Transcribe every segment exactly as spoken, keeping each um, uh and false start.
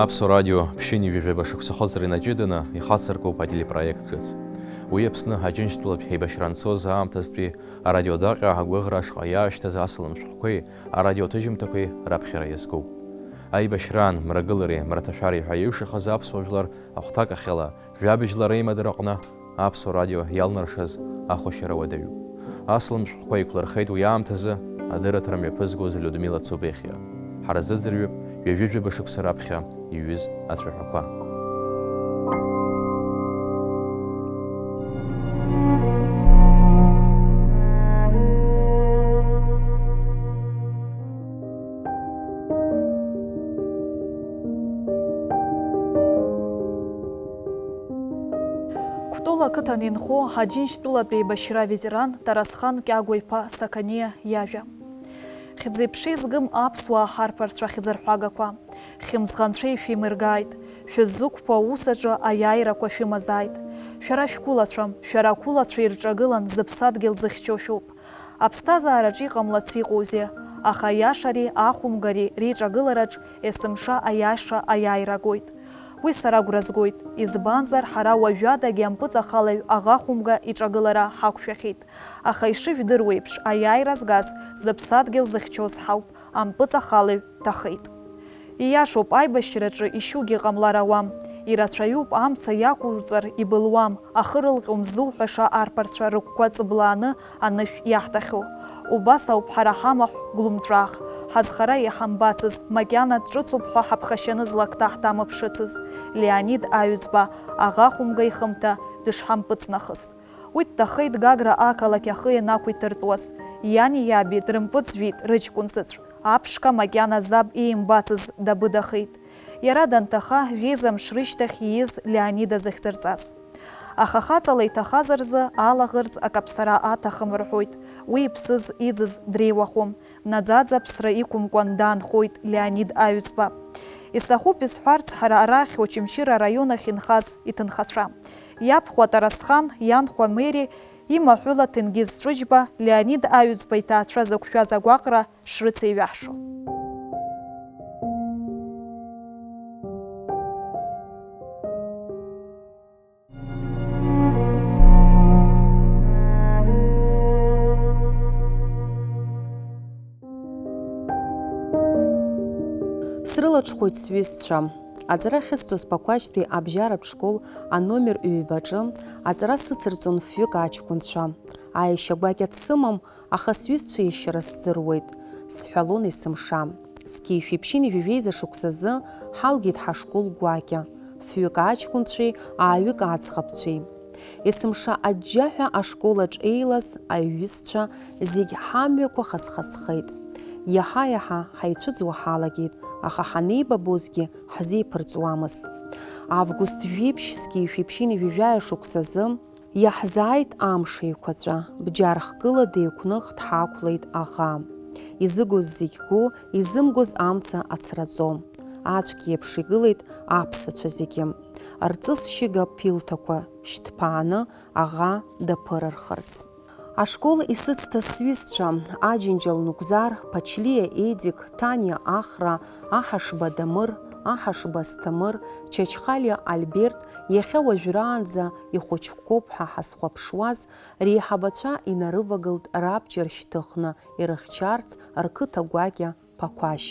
Аԥсуа радио ԥшьынҩажәи жәаба шықәса ахыҵра инаҷыданы ихацыркуп ателепроект ҿыц. Уи Аԥсны Аџьынџьтәылатә еибашьра анцоз аамҭазтәи арадиодаҟьа агәыӷра ашҟа иаашьҭыз асалам шәҟәқәеи арадиоҭыжьымҭақәеи раԥхьара иазкуп. Аибашьраан, мрагылареи мраҭашәареи ҳәа иҩшахаз аԥсуа жәлар ахәҭакахьала, жәабжьла реимадара аҟны Аԥсуа радио иалнаршаз ахәашьара уадаҩуп. Асалам шәҟәқәа еиқәлырхеит уи аамҭазы адырраҭара мҩаԥызгоз Людмила Цубехиа. Ҳара ҳзыӡырҩып ҩажәи жәаба шықәса раԥхьа иҩыз ацәаҳәақәа. Кәтол ақыҭан инхо Аџьынџьтәылатә еибашьра аветеран Тарасхан Кьагәа-иԥа Сақаниа иажәа. Хьӡи-ԥшеи згым аԥсуаа ҳарԥарцәа хьӡырҳәагақәа, хьымӡӷ анцәа ишәимыргааит, шәыззықәԥо аус аҿы аиааирақәа шәымазааит. Шәара шәқәылацәам, шәара ақәылацәа ирҿагылан зыԥсадгьыл зыхьчо шәоуп. Аԥсҭазаараҿ иҟамлац иҟоузеи, аха аиашареи ахәымгареи реиҿагылараҿ есымша аиаша аиааира агоит. Уи сара агәра згоит, избанзар, ҳара уажәадагьы ампыҵахалаҩ аӷа хәымга иҿагылара ҳақәшәахьеит. Аха ишыжәдыруеиԥш, аиааира згаз зыԥсадгьыл зыхьчоз ҳауп, ампыҵахалаҩ дҭахеит. Ииашоуп, аибашьраҿы ишьугьы ҟамлар ауам, ирацәаҩуп, амца иақәуҵар ибылуам, ахы рылҟьом ззуҳәаша арԥарцәа рыгәқәа ҵыблааны анышә иаҳҭахьоу. Убас ауп ҳара ҳамаҳә глумҵәах, ҳазхара иҳамбацыз, макьана дҿыцуп ҳәа ҳаԥхашьаны злакҭа ҳҭамыԥшыцыз, Леонид Аҩӡба, аӷа хәымга ихымҭа дышҳампыҵнахыз. Уи дҭахеит Гагра ақалақь ахы ианақәиҭыртәуаз. Иани иаби дрымпыҵжәеит рыҷкәын заҵә. Аԥшқа макьана заб иимбацыз дабыдахеит. Иара данҭаха, жәеиза мш рышьҭахь ииз Леонида зыхьӡырҵаз. Аха хаҵала иҭахаз рзы алаӷырӡ акаԥсара аҭахым рҳәоит. Уи иԥсыз, иӡыз дреиуахом. Наӡаӡа аԥсра иқәымкәан даанхоит Леонид Аҩӡба. Исҭахуп исҳәарц ҳара арахь Очамчыра араион ахь инхаз иҭынхацәа. Иабхәа Тарасхан, ианхәа Мери, имаҳәыла Ҭенгиз Ҵәыџьба, Леонид Аҩӡба иҭаацәа зықәшәаз агәаҟра шрыцеиҩаҳшо. Срылаҽхәоит сҩызцәа. Аҵара ахьысҵоз Пақәашьтәи абжьаратә школ аномер ҩбаҿы аҵара сыцырҵон фҩык аҷкәынцәа. Аиашьа гәакьа дсымам, аха сҩызцәа иашьара сзыруеит, сҳәалон есымша. Зқьи жәшәи ԥшьынҩажәи жәеиза шықәсазы ҳалгеит ҳашкол гәакьа, фҩык аҷкәынцәеи ааҩык аӡӷабцәеи. Есымша аџьџьаҳәа ашкол аҿы еилаз аиҩызцәа зегь ҳамҩақәа хаз-хазхеит. Иаҳа-иаҳа ҳаицәыӡуа ҳалагеит, аха ҳанеибабозгьы ҳзеиԥырҵуамызт. Август жәиԥшь зқьи жәшәи ԥшьынҩажәи жәаҩа шықәсазы иаҳзааит амш еиқәаҵәа, бџьар хкыла деиқәных дҳақәлеит аӷа. Изыгоз зегь го, изымгоз амца ацраҵо. Ацәгьа еиԥш игылеит аԥсацәа зегьы. Рҵыс шьыга ԥилҭақәа шьҭԥааны аӷа даԥырырхарц. Ашкол исыцҭаз сҩызцәа, Аџьынџьал Нугзар, Ԥачлиа Едик, Ҭаниа Ахра, Аҳашба Дамыр, Аҳашба Асҭамыр, Чачхалиа Альберт, иахьа уажәраанӡа ихәыҷқәоуп ҳәа ҳазхәаԥшуаз, реиҳабацәа инарывагылт рабџьар шьҭыхны ирыхьчарц рқыҭа гәакьа Ԥақәашь.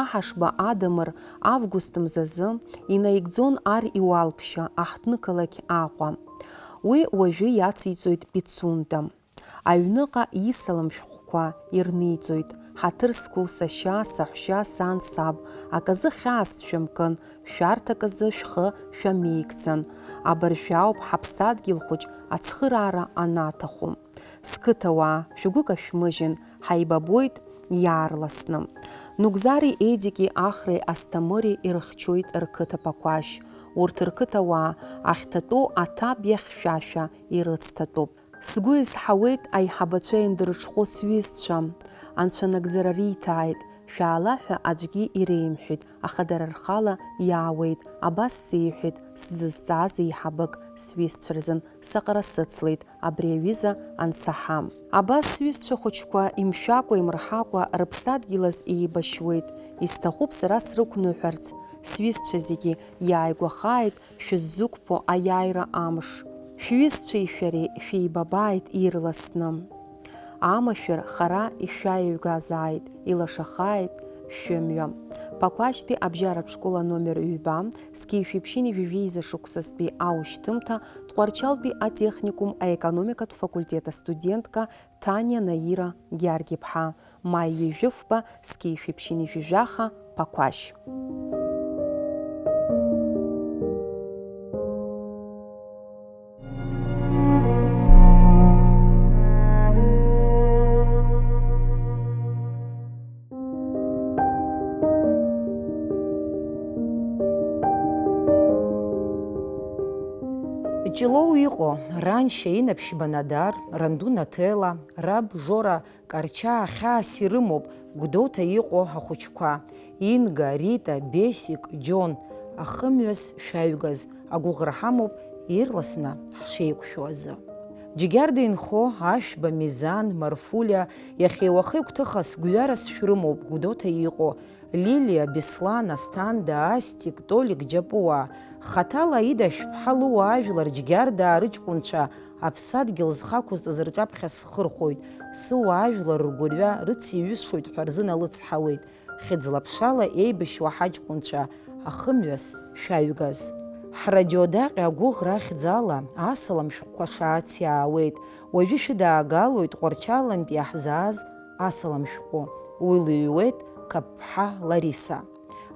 Аҳашба Адамыр август мзазы инаигӡон ар иуалԥшьа аҳҭнықалақь Аҟәа. Уи уажәы иациҵоит Пицунда. Аҩныҟа исалам шәҟәқәа ирниҵоит, ҳаҭыр зқәу сашьа, саҳәшьа, сан, саб, аказы хьаас шәымкын, шәарҭ аказы шәхы шәамеигӡан, абыржәы ауп ҳаԥсадгьыл хәыҷ ацхыраара анаҭаху. Сқыҭауаа, шәгәы кашәмыжьын, ҳаибабоит иаарласны. Нугзари Едики Ахреи Асҭамыри ирыхьчоит рқыҭа Пақәашь. Урҭ рқыҭауаа ахьҭатәоу аҭаб иахьшәашәа ирыцҭатәуп. Сгәы изҳауеит аиҳабацәа иандырҽхәо сҩызцәа. Анцәа нагӡара риҭааит, Шәаала ҳәа аӡәгьы иреимҳәеит, аха дара рхала иаауеит, абас сеиҳәеит, сзызҵааз еиҳабык, сҩызцәа рзын саҟара сыцлеит, абри аҩыза ансаҳа. Абас сҩызцәа хәыҷқәа имшәакәа-имырҳакәа рыԥсадгьылаз еибашьуеит, исҭахуп сара срықәныҳәарц, сҩызцәа зегьы иааигәахааит шәыззықәԥо аиааира амш. Шәҩызцәеи шәареи шәеибабааит ирласны. Амашәыр хара ишәаиҩгазааит, илашахааит шәымҩа. Ԥақәашьтәи абжьаратә школа номер ҩба, зқьи жәшәи ԥшьынҩажәи жәеиза шықәсазтәи аушьҭымҭа, Тҟәарчалтәи атехникум аекономикатә факультет астудентка Ҭаниа Наира Гьаргь-иԥҳа, маи ҩажәи фба, зқьи жәшәи ԥшьынҩажәи жәаха, Ԥақәашь. Ҷлоу иҟоу, раншьа Инаԥшьба Надар, ранду Наҭела, раб Жора Карчаа хьаас ирымоуп Гәдоуҭа иҟоу ахәыҷқәа, Инга, Рита, Бесик, Џьон, ахымҩас шәаҩгаз, агәыӷра ҳамоуп ирласны ҳшеиқәшәо азы. Џьгьарда инхо Ашәба, Мизан, Марфулиа, иахьеи уахеи гәҭыхас гәҩарас шәрымоуп Гәдоуҭа иҟоу Лилиа, Беслан, Асҭанда, Астик, Толик, Џьапуаа, хаҭала Аида Ашәԥҳа лыуаажәлар Џьгьардаа рыҷкәынцәа аԥсадгьыл зхақәызҵаз рҿаԥхьа схырхәоит, сыуаажәлар ргәырҩа рыциҩысшоит ҳәа рзыналыцҳауеит, хьыӡла-ԥшала еибашьуа ҳаҷкәынцәа ахымҩас шәаҩгаз. Ҳрадиодаҟьа агәыӷра ахьӡала асалам шәҟәқәа шаац иаауеит, уажәы шәыдаагалоит Тҟәарчалантә иаҳзааз асалам шәҟәы, уи лыҩуеит Қапԥҳа Лариса.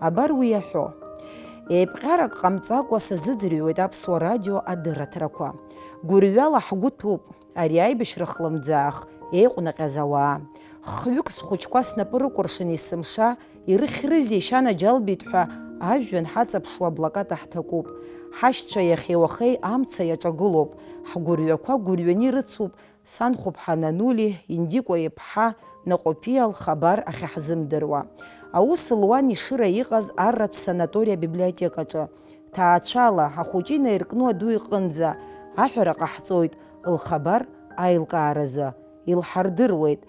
Абар уи иаҳәо. Еиԥҟьарак ҟамҵакәа сазыӡырҩуеит Аԥсуа радио адырраҭарақәа. Гәырҩала ҳгәы ҭәуп, ари аибашьра хлымӡаах еиҟәнаҟьаз ауаа. Хҩык схәыҷқәа снапы рыкәыршан есымша, ирыхьрызеишь анаџьалбеит ҳәа ажәҩан ҳаҵаԥшуа аблокада ҳҭакуп. Ҳашьцәа иахьеи уахеи амца иаҿагылоуп, ҳгәырҩақәа гәырҩаны ирыцуп, Санхәыԥҳа Нанули Индикәа иԥҳа Наҟәаԥиа лхабар ахьаҳзымдыруа. Аус луан Ешыра иҟаз арратә санаториа абиблиотекаҿы. Ҭаацәала, ахәыҷы инаиркны аду иҟынӡа, аҳәара ҟаҳҵоит, лхабар аилкааразы. Илҳардыруеит.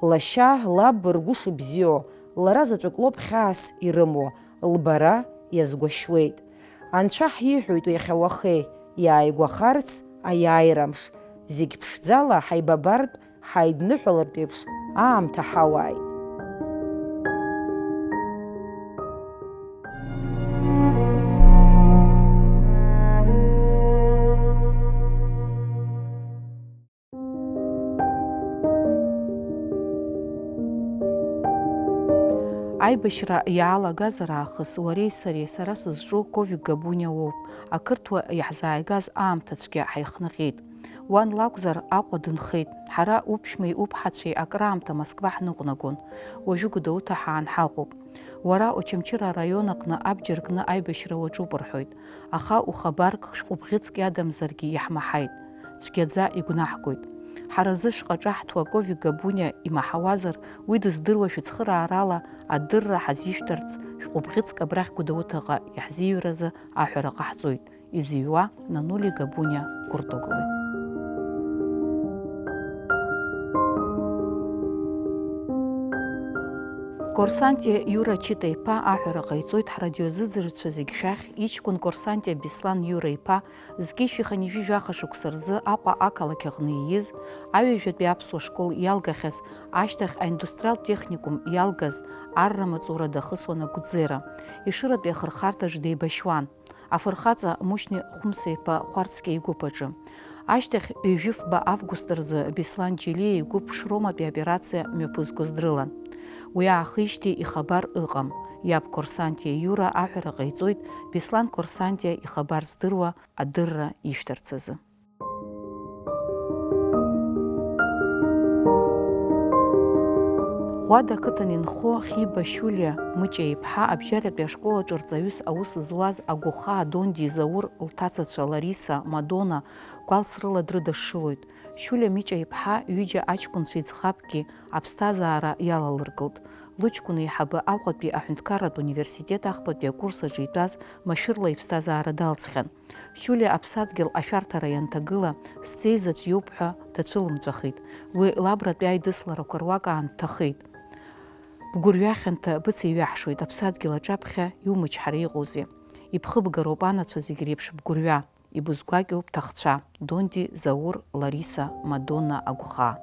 Лашьа, лаб ргәы шыбзиоу, лара заҵәык лоуп хьаас ирымоу, лбара иазгәышьуеит. Анцәа ҳиҳәоит иахьа уахеи, иааигәахарц аиааирамш, зегь ԥшӡала ҳаибабартә, ҳаидныҳәалартә еиԥш аамҭа ҳауааит. Аибашьра иаалагазар аахыс уареи сареи, сара сызҿу Ковик Габуниа уоуп. Ақырҭуа иаҳзааигаз аамҭа цәгьа ҳаихныҟьеит. Уан лакәзар, Аҟәа дынхеит. Ҳара уԥшәмеи уԥҳацәеи акраамҭа Москва ҳныҟәнагон. Уажәы Гәдоуҭа ҳаан ҳаҟоуп. Уара Очамчыра араион аҟны абџьар кны аибашьра уаҿуп рҳәоит, аха ухабарк шәҟәыбӷьыцк иадамзаргьы иаҳмаҳаит. Цәгьаӡа игәнаҳгоит. Ҳара зышҟа ҿаҳҭуа Ковик Габуниа имаҳауазар, уи дыздыруа шәыцхыраарала адырра ҳазишәҭарц шәҟәыбӷьыцк абрахь Гәдоуҭаҟа иаҳзиҩразы аҳәара ҟаҳҵоит. Изыҩуа Нанули Габуниа Куртоглы. Корсантиа Иура Чита-иԥа аҳәара ҟаиҵоит ҳрадиозыӡырҩцәа зегь шәахь, иҷкәын Корсантиа Беслан Иура-иԥа зқьи жәшәи хынҩажәи жәаха шықәса рзы Аҟәа ақалақь аҟны ииз, аҩажәатәи аԥсуа школ иалгахьаз, ашьҭахь аиндустриалтә техникум иалгаз арра маҵура дахысуан агәӡера. Ешыратәи ахырхарҭаҿ деибашьуан. Афырхаҵа Мушьни Хәымса-иԥа Хәарцкьа игәыԥ аҿы. Ашьҭахь ҩажәи фба август рзы Беслан Џьелиа игәыԥ Шроматәи аоперациа мҩаԥызгоз дрылан. Уи аахижьҭеи ихабар ыҟам. Иаб Корсантиа Иура аҳәара ҟаиҵоит Беслан Корсантиа ихабар здыруа адырра ишәҭарц азы. Ӷәада ақыҭан инхо Хиба Шьулиа Мыҷа-иԥҳа абжьаратәи ашкол аҿы рҵаҩыс аус зуаз Агәахаа Донди Заур лҭацацәа Лариса, Мадона, Гәалс рыла дрыдашшылоит. Шьулиа Мыҷа-иԥҳа ҩыџьа аҷкәынцәа иӡӷабкгьы аԥсҭазаара иалалыргылт. Лыҷкәын еиҳабы Аҟәатәи аҳәынҭқарратә университет ахԥатәи акурс аҿы итәаз машәырла иԥсҭазаара далҵхьан. Шьулиа аԥсадгьыл ашәарҭара ианҭагыла, сҵеи заҵәуп ҳәа дацәылымҵәахит. Уи лабратәи аидысларақәа руак аан дҭахеит. Бгәырҩа хьанҭа быцеиҩаҳшоит, аԥсадгьыл аҿаԥхьа иумычҳара иҟоузеи? Ибхыбгароуп анацәа зегь реиԥш бгәырҩа, ибызгәакьоу бҭахцәа, Донди, Заур, Лариса, Мадонна, Агәхаа.